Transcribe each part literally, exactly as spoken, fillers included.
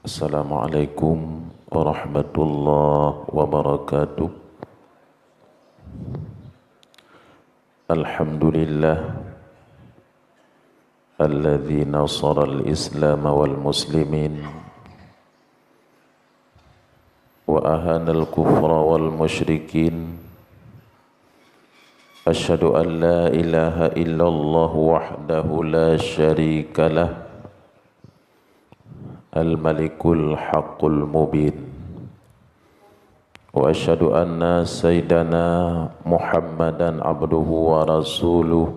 Assalamualaikum warahmatullahi wabarakatuh. Alhamdulillah, alladzi nasaral Islam wal muslimin, wa ahanal kufra wal musyrikin. Asyhadu an la ilaha illallah wahdahu la syarikalah, al-malikul haqqul mubin. Wa asyhadu anna sayyidana Muhammadan abduhu wa rasuluh,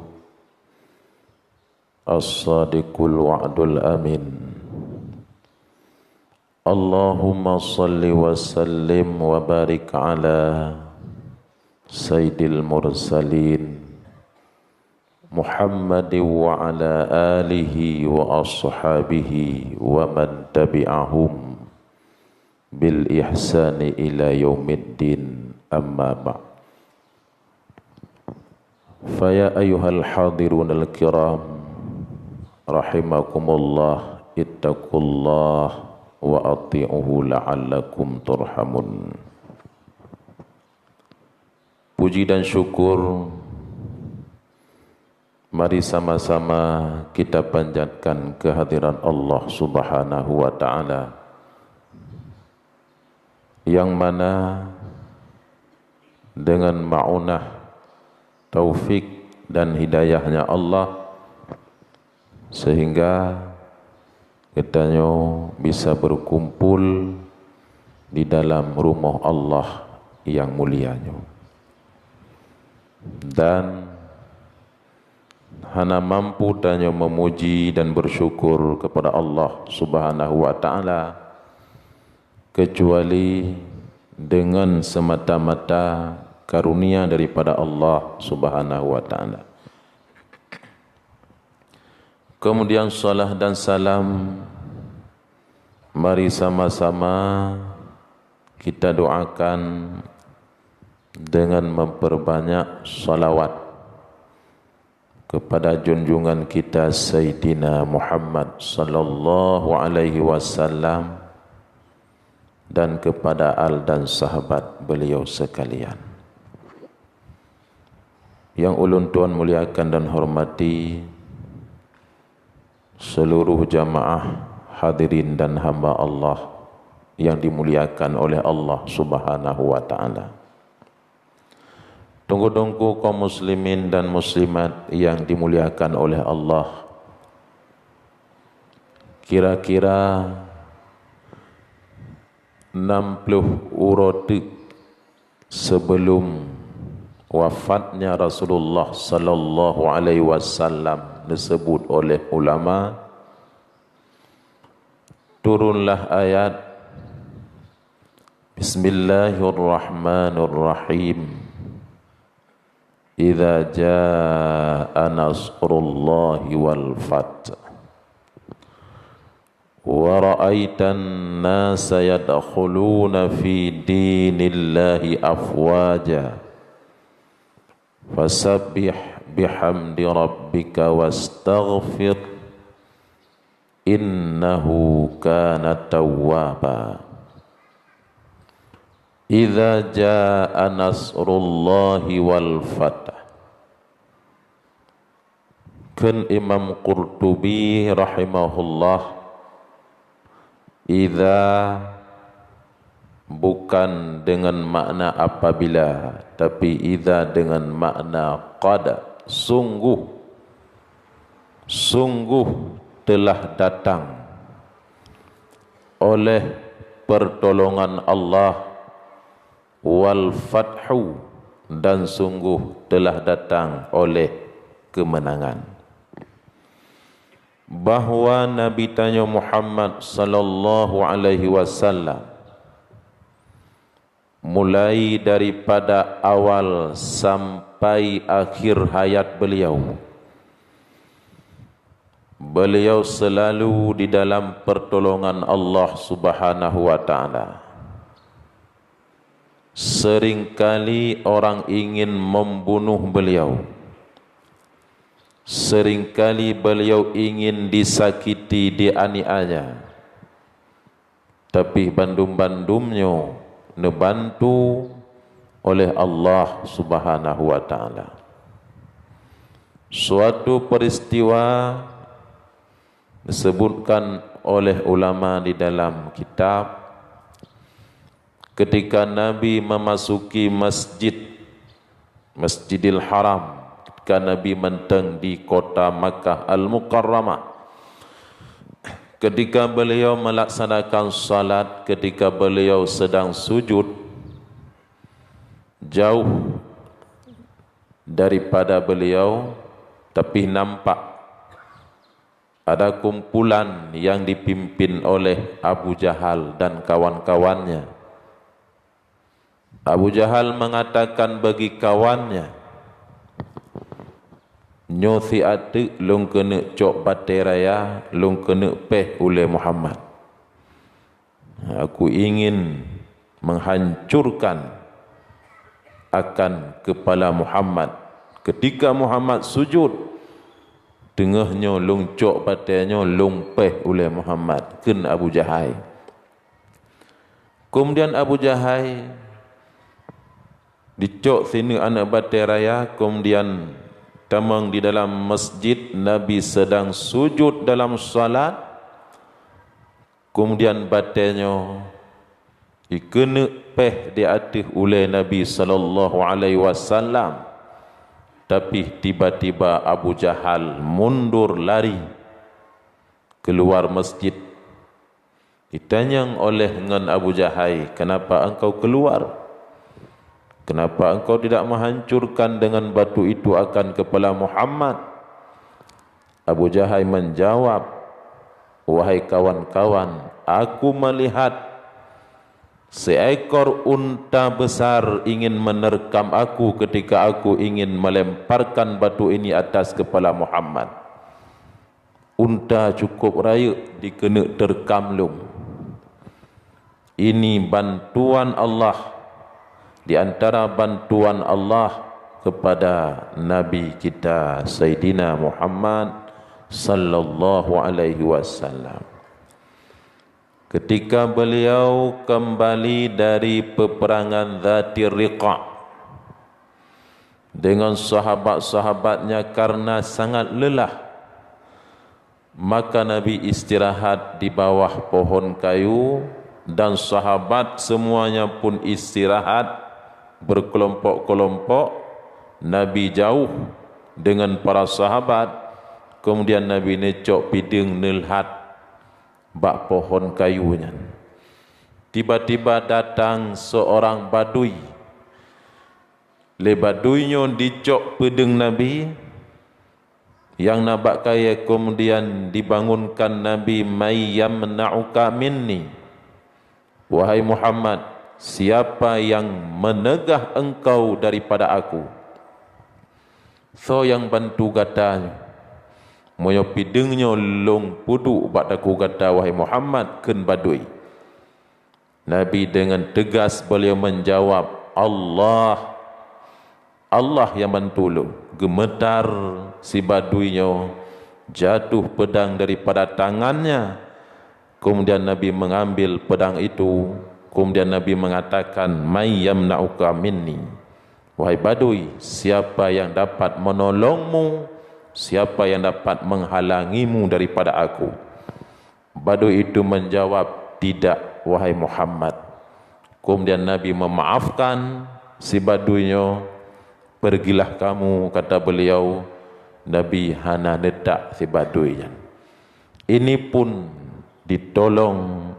as-sadiqul wa'dul amin. Allahumma salli wa sallim wa barik ala sayyidil mursalin Muhammadin wa ala alihi wa ashabihi wa man tabi'ahum bil ihsani ila yaumiddin, amma ba'd. Fa ya ayyuhal hadirunal kiram, rahimakumullah, ittaqullah wa ati'uhu la'allakum turhamun. Puji dan syukur mari sama-sama kita panjatkan kehadirat Allah Subhanahu wa Ta'ala, yang mana dengan maunah, taufik, dan hidayahnya Allah, sehingga geutanyoe bisa berkumpul di dalam rumoh Allah yang mulia nyoe. Dan hana mampu tanyoe memuji dan bersyukur kepada Allah Subhanahu wa Ta'ala, kecuali dengan semata-mata karunia daripada Allah Subhanahu wa Ta'ala. Kemudian, salat dan salam mari sama-sama kita doakan dengan memperbanyak salawat kepada junjungan kita Sayyidina Muhammad sallallahu alaihi wasallam dan kepada al dan sahabat beliau sekalian. Yang ulôn tuan muliakan dan hormati, seluruh jamaah hadirin dan hamba Allah yang dimuliakan oleh Allah Subhanahu wa Ta'ala. Teungku-teungku kaum muslimin dan muslimat yang dimuliakan oleh Allah, kira-kira enam puluh uroe teuk sebelum wafatnya Rasulullah sallallahu alaihi wasallam, disebut oleh ulama, turunlah ayat, Bismillahirrahmanirrahim. Idza jaa nasrullahi wal fath, wa ra'aitan nasa yadkhuluna fi dinillahi afwaja. Fasabbih bihamdi rabbika wastaghfir, innahu kana tawwaba. Idza jaa nasrullahi wal fath. Kheun Imam Qurtubi rahimahullah, idza bukan dengan makna apabila, tapi idza dengan makna qad, sungguh, sungguh telah datang oleh pertolongan Allah, wal fathu, dan sungguh telah datang oleh kemenangan. Bahwa Nabi tanyoe Muhammad sallallahu alaihi wasallam, mulai daripada awal sampai akhir hayat beliau, beliau selalu di dalam pertolongan Allah Subhanahu wa Ta'ala. Seringkali orang ingin membunuh beliau. Seringkali beliau ingin disakiti, dianiaya. Tapi bandum-bandum nyoe neubantu oleh Allah Subhanahu wa Ta'ala. Suatu peristiwa disebutkan oleh ulama di dalam kitab, ketika Nabi memasuki masjid, Masjidil Haram, ketika Nabi mantong di kota Makkah Al-Mukarramah, ketika beliau melaksanakan salat, ketika beliau sedang sujud, jauh daripada beliau, tapi nampak ada kumpulan yang dipimpin oleh Abu Jahal dan kawan-kawannya. Abu Jahal mengatakan bagi kawannya, "Nyoe siat teuk lôn keuneuk cok batée raya, lôn keuneuk péh ulée Muhammad. Aku ingin menghancurkan akan kepala Muhammad. Ketika Muhammad sujud, teungoh nyoe lôn cok batée nyoe lôn péh ulée Muhammad," kheun Abu Jahai. Kemudian Abu Jahai dicok sineuk aneuk batée raya, kemudian tamong di dalam masjid, Nabi sedang sujud dalam salat, kemudian batée nyoe jikeuneuk péh di ateueh ulée Nabi sallallahu alaihi wasallam, tapi tiba-tiba Abu Jahal mundur lari keluar masjid. Ditanyong oleh ngon Abu Jahai, "Kenapa engkau keluar? Kenapa engkau tidak menghancurkan dengan batu itu akan kepala Muhammad?" Abu Jahai menjawab, "Wahai kawan-kawan, aku melihat seekor unta besar ingin menerkam aku ketika aku ingin melemparkan batu ini atas kepala Muhammad." Unta cukup rayeuk dikeuneuk teurkam lom. Ini bantuan Allah, di antara bantuan Allah kepada Nabi kita Saidina Muhammad sallallahu alaihi wasallam. Ketika beliau kembali dari peperangan Zatir Riqa' dengan sahabat-sahabatnya karena sangat lelah, maka Nabi istirahat di bawah pohon kayu dan sahabat semuanya pun istirahat berkelompok-kelompok. Nabi jauh dengan para sahabat, kemudian Nabi neucok pideueng neulhat bak pohon kayu nyan. Tiba-tiba datang seorang badui. Lé badui nyoe dicok peudeueng Nabi nyang na bak kayée, keumudian dibangunkan Nabi, "May yamna'uka minni?" "Wahai Muhammad, siapa yang meneugah engkau daripada aku?" "Soe nyang bantu gata nyoe? Meunyoe pideueng nyoe lôn peuduek bak takue gata, wahai Muhammad," kheun badui. Nabi deungon teugas beliau menjawab, "Allah, Allah nyang bantu lôn." Geumeutar si badui nyoe, jatuh pedang daripada tangannya. Kemudian Nabi mengambil pedang itu, kemudian Nabi mengatakan, "May yamna'uka minni?" "Wahai badui, siapa yang dapat menolongmu? Siapa yang dapat menghalangimu daripada aku?" Badui itu menjawab, "Tidak, wahai Muhammad." Kemudian Nabi memaafkan si badui nyoe. "Pergilah kamu," kata beliau, Nabi hana neutak si badui nyan. Ini pun ditolong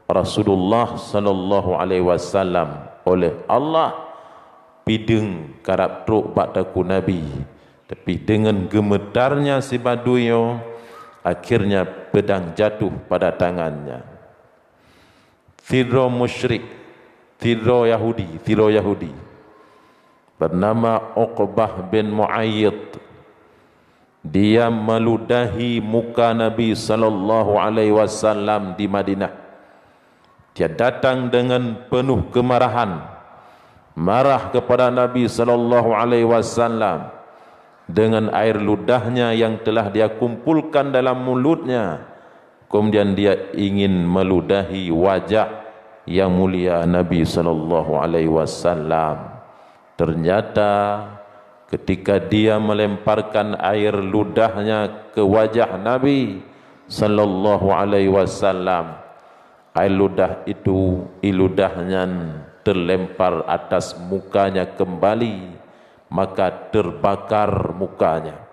Rasulullah sallallahu alaihi wasallam oleh Allah. Pideueng karab trok bak takue Nabi, tapi deungon geumeutarnya si badui nyoe, akhirnya pedang jatuh pada tangannya. Sidroe musyrik, sidroe Yahudi, sidroe Yahudi bernama Uqbah bin Mu'ayyid. Dia meludahi muka Nabi sallallahu alaihi wasallam di Madinah. Dia datang dengan penuh kemarahan, marah kepada Nabi sallallahu alaihi wasallam. Dengan air ludahnya yang telah dia kumpulkan dalam mulutnya, Kemudian dia ingin meludahi wajah yang mulia Nabi sallallahu alaihi wasallam. Ternyata ketika dia melemparkan air ludahnya ke wajah Nabi sallallahu alaihi wasallam, air ludah itu, i ludah nyan terlempar atas mukanya kembali, maka terbakar mukanya.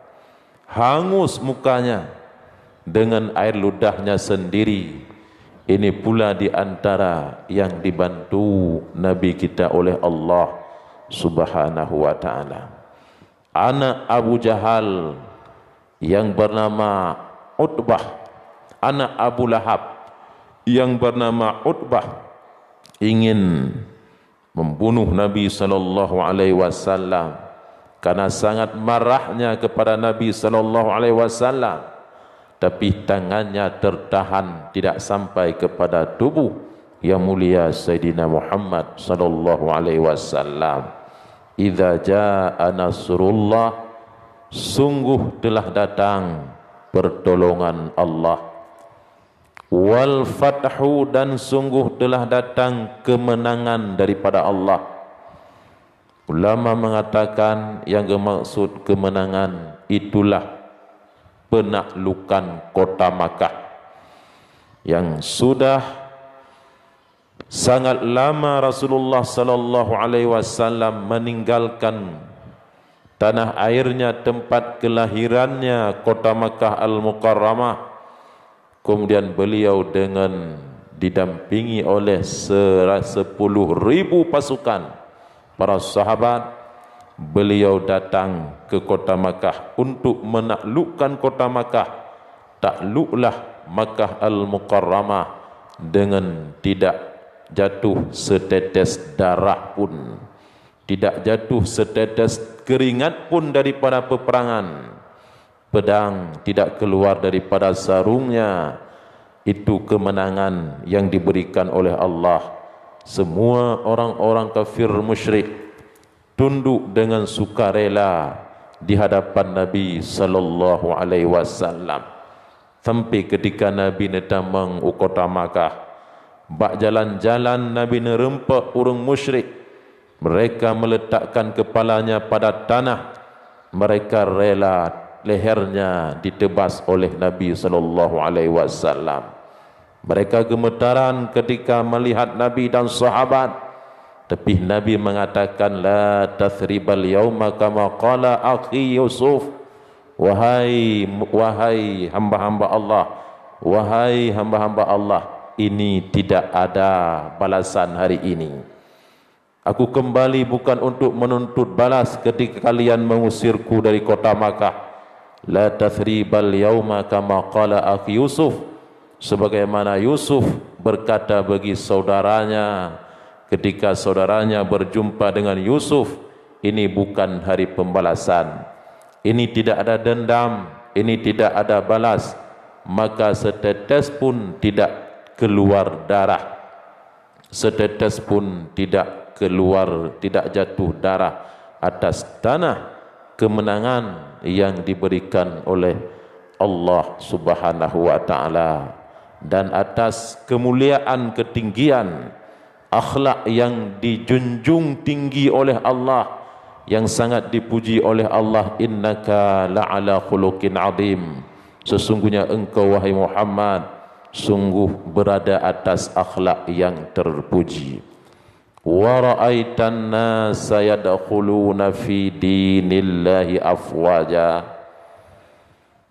Hangus mukanya dengan air ludahnya sendiri. Ini pula di antara yang dibantu Nabi kita oleh Allah Subhanahu wa Ta'ala. Anak Abu Jahal yang bernama Utbah, anak Abu Lahab yang bernama Utbah, ingin membunuh Nabi sallallahu alaihi wasallam karena sangat marahnya kepada Nabi sallallahu alaihi wasallam, tapi tangannya tertahan tidak sampai kepada tubuh yang mulia Sayyidina Muhammad sallallahu alaihi wasallam. "Idza jaa nasrullah," sungguh telah datang pertolongan Allah. "Wal fathu," dan sungguh telah datang kemenangan daripada Allah. Ulama mengatakan yang dimaksud kemenangan itulah penaklukan kota Makkah yang sudah sangat lama Rasulullah sallallahu alaihi wasallam meninggalkan tanah airnya, tempat kelahirannya, kota Makkah Al-Mukarramah. Kemudian beliau dengan didampingi oleh sera-, sepuluh ribu pasukan para sahabat, beliau datang ke kota Makkah untuk menaklukkan kota Makkah. Takluklah Makkah Al-Mukarramah dengan tidak jatuh setetes darah pun, tidak jatuh setetes keringat pun daripada peperangan. Pedang tidak keluar daripada sarungnya. Itu kemenangan yang diberikan oleh Allah. Semua orang-orang kafir musyrik tunduk dengan sukarela di hadapan Nabi sallallahu alaihi wasallam. Sampai ketika Nabi neutamong u kota Makkah, bak jalan-jalan Nabi neureumpok ureuëng musyrik. Mereka meletakkan kepalanya pada tanah. Mereka rela lehernya ditebas oleh Nabi sallallahu alaihi wasallam. Mereka gemetaran ketika melihat Nabi dan sahabat. Tapi Nabi mengatakan, "La tathribal yauma kama qala akhi Yusuf." Wahai, wahai hamba-hamba Allah, wahai hamba-hamba Allah, ini tidak ada balasan hari ini. Aku kembali bukan untuk menuntut balas ketika kalian mengusirku dari kota Makkah. La tathribal yauma kama qala akhi Yusuf. Sebagaimana Yusuf berkata bagi saudaranya ketika saudaranya berjumpa dengan Yusuf, ini bukan hari pembalasan. Ini tidak ada dendam, ini tidak ada balas. Maka setetes pun tidak keluar darah. Setetes pun tidak keluar, tidak jatuh darah atas tanah kemenangan yang diberikan oleh Allah Subhanahu wa Ta'ala, dan atas kemuliaan, ketinggian, akhlak yang dijunjung tinggi oleh Allah, yang sangat dipuji oleh Allah. "Innaka la'ala khuluqin azim." Sesungguhnya engkau, wahai Muhammad, sungguh berada atas akhlak yang terpuji. "Wa ra'aitan nasa yadkhuluna fi dinillahi afwaja."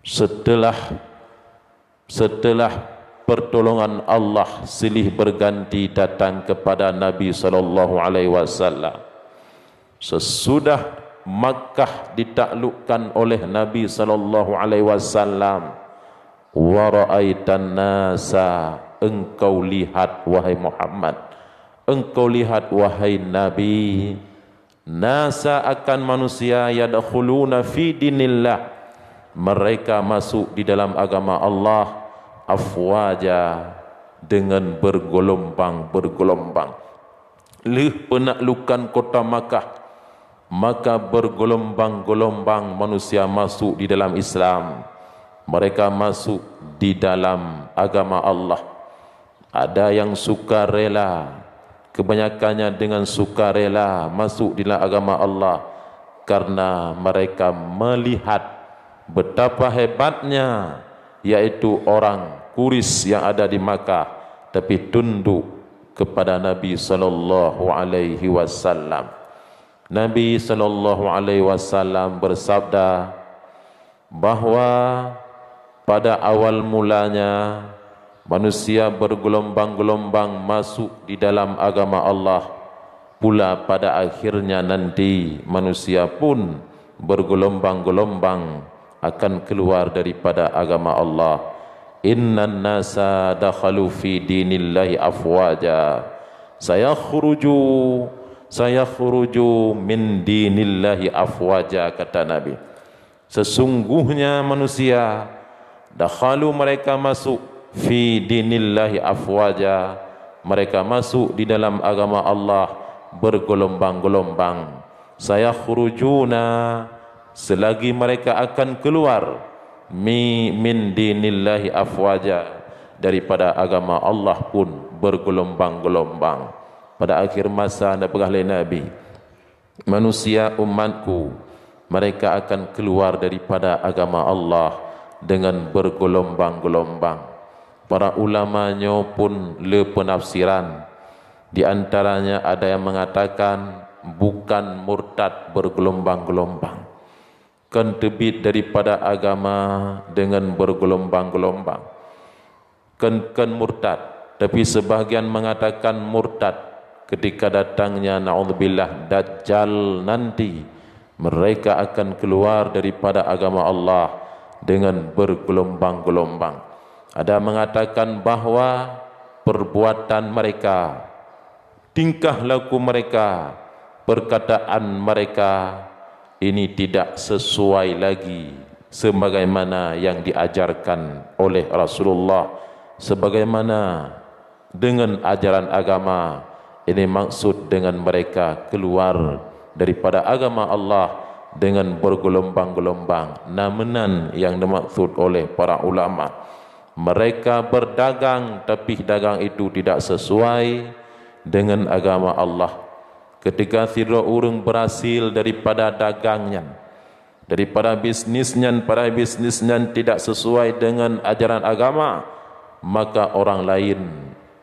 Setelah, setelah pertolongan Allah silih berganti datang kepada Nabi sallallahu alaihi wasallam, sesudah Makkah ditaklukkan oleh Nabi sallallahu alaihi wasallam, "Wa ra'aitan nasa," engkau lihat, wahai Muhammad, engkau lihat, wahai Nabi, "nasa," akan manusia, "yadkhuluna fi dinillah," mereka masuk di dalam agama Allah, "afwaja," dengan bergelombang-bergelombang. Lheueh penaklukan kota Makkah, maka bergelombang-gelombang manusia masuk di dalam Islam. Mereka masuk di dalam agama Allah. Ada yang sukarela, kebanyakannya dengan sukarela masuk di dalam agama Allah karena mereka melihat betapa hebatnya, yaitu orang Quraisy yang ada di Makkah, tapi tunduk kepada Nabi sallallahu alaihi wasallam. Nabi sallallahu alaihi wasallam bersabda bahwa pada awal mulanya manusia bergelombang-gelombang masuk di dalam agama Allah, pula pada akhirnya nanti manusia pun bergelombang-gelombang akan keluar daripada agama Allah. "Innan nasa dakhalu fi dinillahi afwaja, sayakhruju, sayakhruju min dinillahi afwaja," kata Nabi. Sesungguhnya manusia, dakhalu, mereka masuk, fi dinillahi afwaja, mereka masuk di dalam agama Allah bergelombang-gelombang. Sayakhrujuna, selagi mereka akan keluar, mi min dinillahi afwaja, daripada agama Allah pun bergelombang-gelombang. Pada akhir masa, na peugah lé Nabi, manusia umatku, mereka akan keluar daripada agama Allah dengan bergelombang-gelombang. Para ulama nyoe pun le penafsiran. Di antaranya ada yang mengatakan bukan murtad bergelombang-gelombang. Kon teubiet daripada agama dengan bergelombang-gelombang. Kon, kon murtad, tapi sebahagian mengatakan murtad ketika datangnya, naudzubillah, Dajjal nanti. Mereka akan keluar daripada agama Allah dengan bergelombang-gelombang. Ada mengatakan bahwa perbuatan mereka, tingkah laku mereka, perkataan mereka, ini tidak sesuai lagi sebagaimana yang diajarkan oleh Rasulullah, sebagaimana dengan ajaran agama. Ini maksud dengan mereka keluar daripada agama Allah dengan bergelombang-gelombang. Na meunan yang dimaksud oleh para ulama. Mereka berdagang, tapi dagang itu tidak sesuai dengan agama Allah. Ketika sidroe ureuëng berhasil daripada dagang nyan, daripada bisnis nyan, pada bisnis nyan tidak sesuai dengan ajaran agama, maka orang lain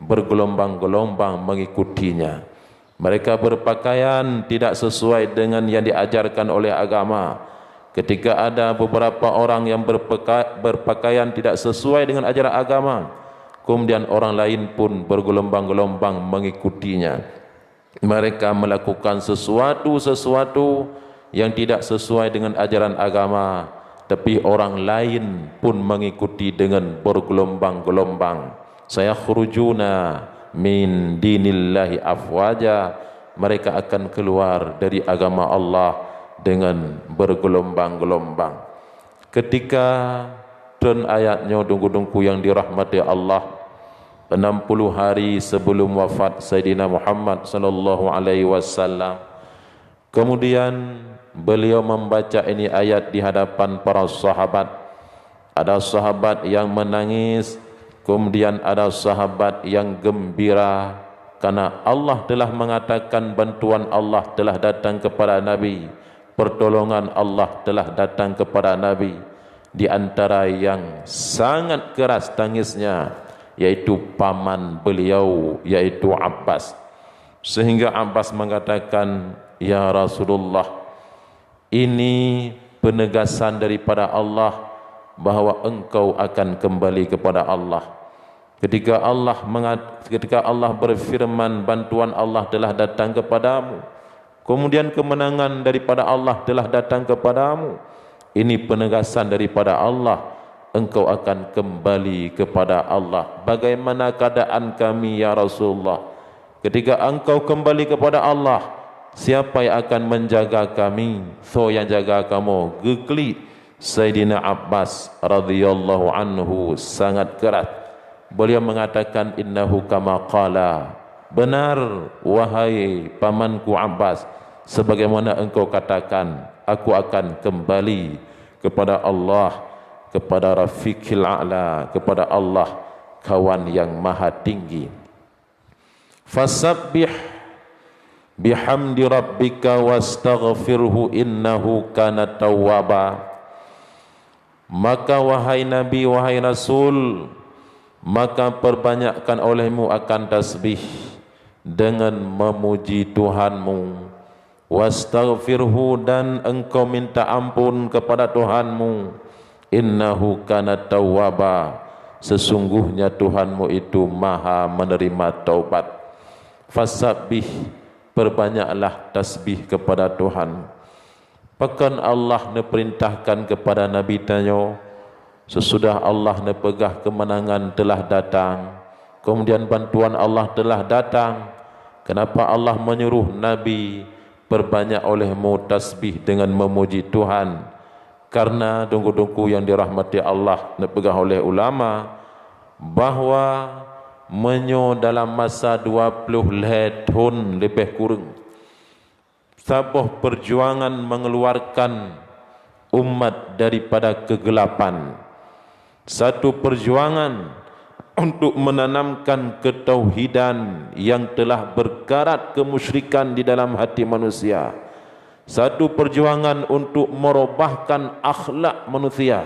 bergelombang-gelombang mengikutinya. Mereka berpakaian tidak sesuai dengan yang diajarkan oleh agama. Ketika ada beberapa orang yang berpeka-, berpakaian tidak sesuai dengan ajaran agama, kemudian orang lain pun bergelombang-gelombang mengikutinya. Mereka melakukan sesuatu-sesuatu yang tidak sesuai dengan ajaran agama, tapi orang lain pun mengikuti dengan bergelombang-gelombang. Sayakhrujuna min dinillahi afwaja, mereka akan keluar dari agama Allah dengan bergelombang-gelombang. Ketika treun ayat nyoe, teungku-teungku yang dirahmati Allah, enam puluh hari sebelum wafat Saidina Muhammad sallallahu alaihi wasallam, kemudian beliau membaca ini ayat di hadapan para sahabat. Ada sahabat yang menangis, kemudian ada sahabat yang gembira, karena Allah telah mengatakan bantuan Allah telah datang kepada Nabi, pertolongan Allah telah datang kepada Nabi. Di antara yang sangat keras tangisnya, yaitu paman beliau, yaitu Abbas. Sehingga Abbas mengatakan, "Ya Rasulullah, ini penegasan daripada Allah bahwa engkau akan kembali kepada Allah." Ketika Allah mengat-, ketika Allah berfirman, "Bantuan Allah telah datang kepadamu, kemudian kemenangan daripada Allah telah datang kepadamu," ini penegasan daripada Allah, engkau akan kembali kepada Allah. "Bagaimana keadaan kami, ya Rasulullah?" "Ketika engkau kembali kepada Allah, siapa yang akan menjaga kami? Soe nyang jaga kamoe?" Geuklik Saidina Abbas radhiyallahu anhu sangat keras. Beliau mengatakan, "Innahu kama qala." "Benar, wahai pamanku Abbas, sebagaimana engkau katakan, aku akan kembali kepada Allah, kepada Rafiqil A'la, kepada Allah, kawan yang maha tinggi. Fasabbih bihamdi rabbika wastaghfirhu innahu kana tawwaba. Maka wahai Nabi, wahai Rasul, maka perbanyakkan olehmu akan tasbih dengan memuji Tuhanmu. Wastaghfirhu, dan engkau minta ampun kepada Tuhanmu. Innahu kana tawwaba, sesungguhnya Tuhanmu itu maha menerima taubat. Fasabbih, perbanyaklah tasbih kepada Tuhan. Pakon Allah neuperintahkan kepada Nabi tanyoe, sesudah Allah neupeugah keumanangan telah datang, kemudian bantuan Allah telah datang, kenapa Allah menyuruh Nabi, "Perbanyak olehmu tasbih dengan memuji Tuhan"? Karena teungku-teungku yang dirahmati Allah, neupeugah oleh ulama bahwa meunyoe dalam masa dua ploh lhée thon leubeh kureueng, saboh perjuangan mengeluarkan umat daripada kegelapan. Satu perjuangan untuk menanamkan ketauhidan yang telah berkarat kemusyrikan di dalam hati manusia. Satu perjuangan untuk merubahkan akhlak manusia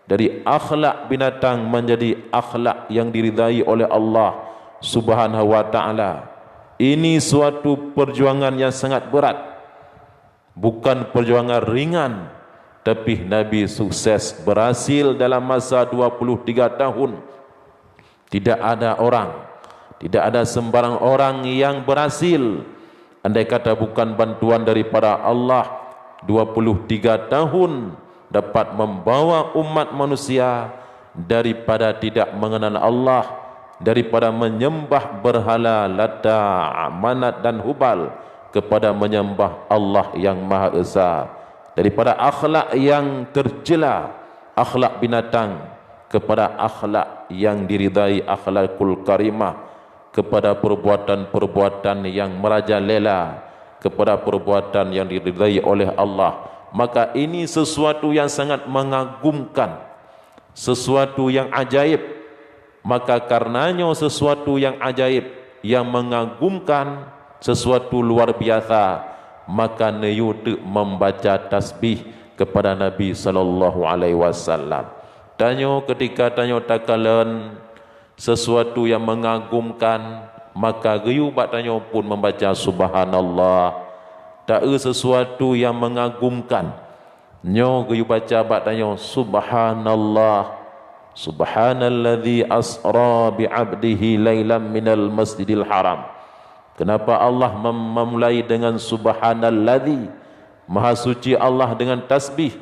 dari akhlak binatang menjadi akhlak yang diridai oleh Allah Subhanahu wa Ta'ala. Ini suatu perjuangan yang sangat berat. Bukan perjuangan ringan, tapi Nabi sukses, berhasil dalam masa dua puluh tiga tahun. Tidak ada orang, tidak ada sembarang orang yang berhasil. Andai kata bukan bantuan daripada Allah, dua puluh tiga tahun dapat membawa umat manusia daripada tidak mengenal Allah, daripada menyembah berhala Lata, Manat dan Hubal, kepada menyembah Allah yang Maha Esa, daripada akhlak yang tercela, akhlak binatang, kepada akhlak yang diridai, akhlakul karimah, kepada perbuatan-perbuatan yang merajalela, kepada perbuatan yang diridai oleh Allah. Maka ini sesuatu yang sangat mengagumkan, sesuatu yang ajaib. Maka karenanyoe sesuatu yang ajaib, yang mengagumkan, sesuatu luar biasa, maka neuyue teuk membaca tasbih kepada Nabi sallallahu alaihi wasallam. Tanyoe ketika tanyoe takalon sesuatu yang mengagumkan, maka geuyue bak tanyoe pun membaca subhanallah. Taeu sesuatu yang mengagumkan. Nyoe geuyue baca bak tanyoe, "Subhanallah, subhanalladzi asra bi 'abdihi lailam minal masjidil haram." Kenapa Allah mem-, memulai dengan subhanalladzi? Maha suci Allah dengan tasbih,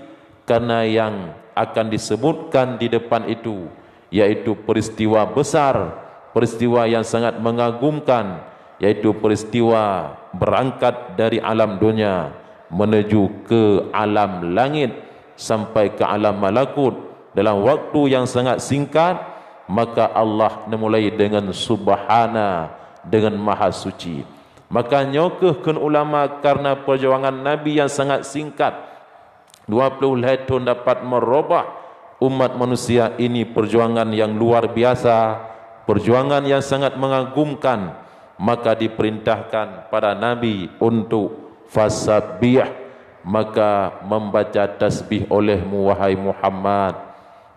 karena yang akan disebutkan di depan itu yaitu peristiwa besar, peristiwa yang sangat mengagumkan, yaitu peristiwa berangkat dari alam dunia menuju ke alam langit sampai ke alam malakut dalam waktu yang sangat singkat, maka Allah neumulai dengan subhana, dengan maha suci. Maka nyoe kheueh kheun ulama, karena perjuangan Nabi yang sangat singkat, dua puluh lhée thon dapat merubah umat manusia, ini perjuangan yang luar biasa, perjuangan yang sangat mengagumkan. Maka diperintahkan pada Nabi untuk fasabbih, maka membaca tasbih olehmu, wahai Muhammad,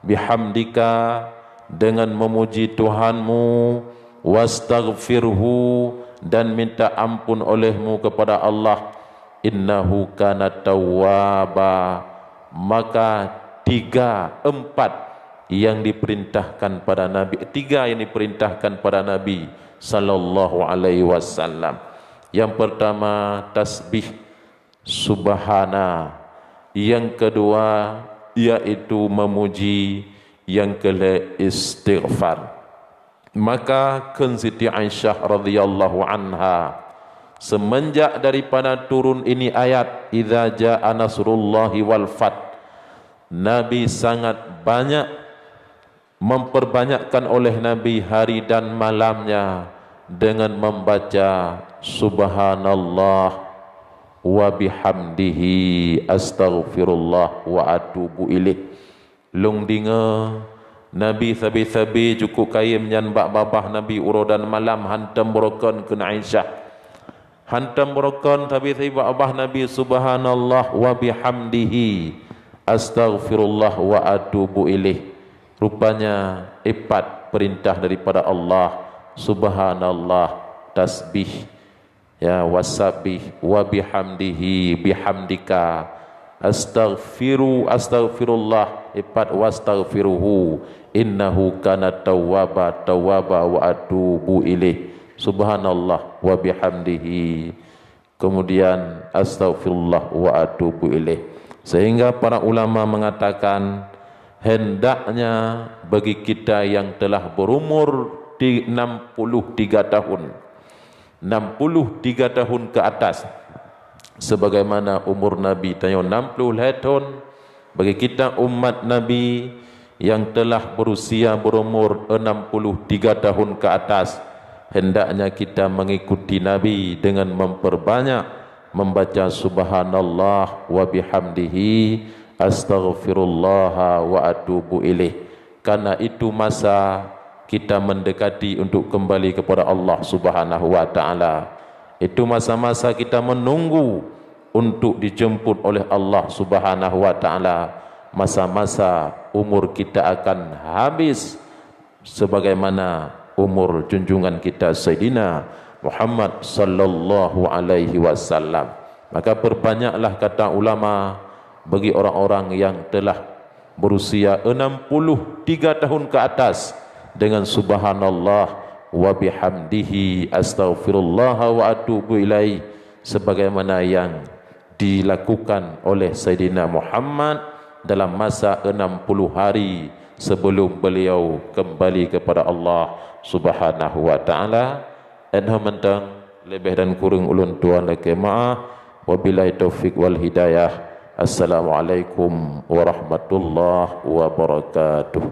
bihamdika, dengan memuji Tuhanmu, wastaghfirhu, dan minta ampun olehmu kepada Allah, innahu kana tawwaba. Maka tiga, empat yang diperintahkan pada Nabi, tiga yang diperintahkan pada Nabi sallallahu alaihi wasallam. Yang pertama, tasbih, subhana. Yang kedua, yaitu memuji. Yang kelhée, istighfar. Maka kheun Siti Aisyah radhiyallahu anha, semenjak daripada turun ini ayat, "Idza jaa nasrullahi wal fath," Nabi sangat banyak memperbanyakkan oleh Nabi hari dan malamnya dengan membaca, "Subhanallah wa bihamdihi, astaghfirullah wa atubu ilaih." Lôn deungoe Nabi sabe-sabe jukuk kayém nyan bak babah Nabi uroe dan malam hantom beurokon keu Aisyah. Hantom beurokon sabe-sabe bak babah Nabi, "Subhanallah wa bihamdihi, astaghfirullah wa atubu ilaih." Rupanya ipat peurintah daripada Allah, subhanallah, tasbih, ya, wasabbih, wa bihamdihi, bihamdika, astaghfiru, astaghfirullah, ipat wastaghfiruhu, innahu kana tawwaba, tawwaba wa atubu ilaih. Subhanallah wa bihamdihi. Kemudian astaghfirullah wa atubu ilaih. Sehingga para ulama mengatakan, hendaknya bagi kita yang telah berumur di enam puluh tiga tahun, enam puluh tiga tahun ke atas, sebagaimana umur Nabi tanyoe enam puluh lhée thon, bagi kita umat Nabi yang telah berusia berumur enam puluh tiga tahun ke atas, hendaknya kita mengikuti Nabi dengan memperbanyak membaca subhanallah wa bihamdihi, astaghfirullah wa atubu ilaih. Karena itu masa kita mendekati untuk kembali kepada Allah Subhanahu wa Ta'ala. Itu masa-masa kita menunggu untuk dijemput oleh Allah Subhanahu wa Ta'ala. Masa-masa umur kita akan habis sebagaimana umur junjungan kita Saidina Muhammad sallallahu alaihi wasallam. Maka perbanyaklah, kata ulama, bagi orang-orang yang telah berusia enam puluh tiga tahun ke atas dengan subhanallah wa bihamdihi, astaghfirullah wa atubu ilaih, sebagaimana yang dilakukan oleh Saidina Muhammad dalam masa enam puluh hari sebelum beliau kembali kepada Allah Subhanahu wa Ta'ala. Enhom mantong, leubeh dan kureueng ulôn tuan lakée meu'ah. Wabillahi taufik wal hidayah. Assalamualaikum warahmatullahi wabarakatuh.